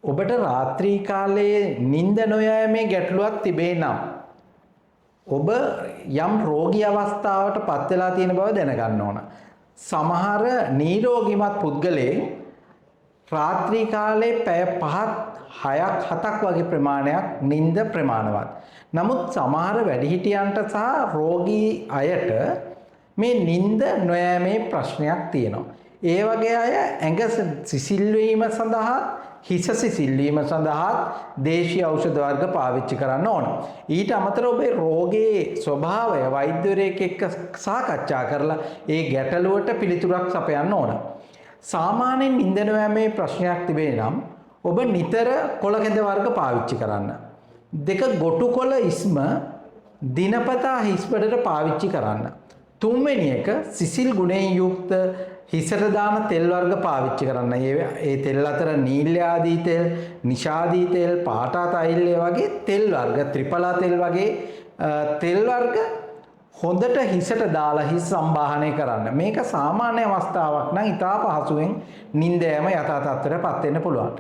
ඔබට රාත්‍රී කාලයේ නිින්ද නොයෑමේ ගැටලුවක් තිබේ නම් ඔබ යම් රෝගී අවස්ථාවට පත් වෙලා තියෙන බව දැනගන්න ඕන. සමහර නීරෝගිමත් පුද්ගලයන් රාත්‍රී කාලේ පැය 5ක් 6ක් 7ක් වගේ ප්‍රමාණයක් නිින්ද ප්‍රමාණවත්. නමුත් සමහර වැඩිහිටියන්ට සහ රෝගී අයට මේ නිින්ද නොයෑමේ ප්‍රශ්නයක් තියෙනවා. ඒ වගේ අය ඇඟ සිසිල් වීම සඳහා, හිස සිසිල් වීම සඳහාත් දේශීය ඖෂධ වර්ග පාවිච්චි කරන්න ඕන. ඊට අමතරව ඔබේ රෝගයේ ස්වභාවය වෛද්‍යවරයෙක් එක්ක සාකච්ඡා කරලා ඒ ගැටලුවට පිළිතුරක් සපයන්න ඕන. සාමාන්‍යයෙන් නිින්ද නොයෑමේ ප්‍රශ්නයක් තිබේ නම් ඔබ නිතර කොළ කැඳ වර්ග පාවිච්චි කරන්න. දෙක, ගොටු කොළ ඉස්ම දිනපතා හිස් බඩට පාවිච්චි කරන්න. තුන්වෙනි එක, සිසිල් ගුණයෙන් යුක්ත හිසට දාන තෙල් වර්ග පාවිච්චි කරන්න. ඒ ඒ තෙල් අතර නීල්‍යාදී තෙල්, නිෂාදී තෙල්, පාටා තෛලය වගේ තෙල් වර්ග, ත්‍රිපලා තෙල් වගේ තෙල් වර්ග හොඳට හිසට දාලා හිස් සම්බාහනය කරන්න. මේක සාමාන්‍ය අවස්ථාවක් නම් ඉතා පහසුවෙන් නිින්ද යෑම යථා තත්ත්වයට පත් වෙන්න පුළුවන්.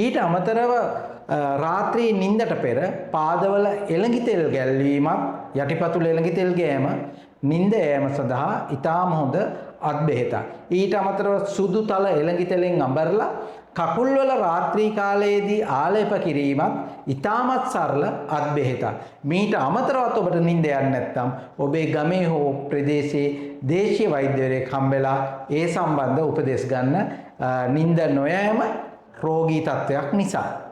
ඊට අමතරව රාත්‍රී නිින්දට පෙර පාදවල එළඟි තෙල් ගැල්වීමත්, යටිපතුල එළඟි තෙල් ගෑම නිින්ද යෑම සඳහා ඉතාම හොඳ අත් බෙහෙතක්. ඊට අමතරව සුදු තල එළඟි තෙලෙන් අඹරලා කකුල්වල රාත්‍රී කාලයේදී ආලේප කිරීමත් ඉතාමත් සරල අත් බෙහෙතක්. මීට අමතරවත් ඔබට නිින්ද යන්නේ නැත්නම් ඔබේ ගමේ හෝ ප්‍රදේශයේ දේශීය වෛද්‍යවරයෙක් හම්බෙලා ඒ සම්බන්ධ උපදෙස් ගන්න, නිින්ද නොයෑම රෝගී තත්ත්වයක් නිසා.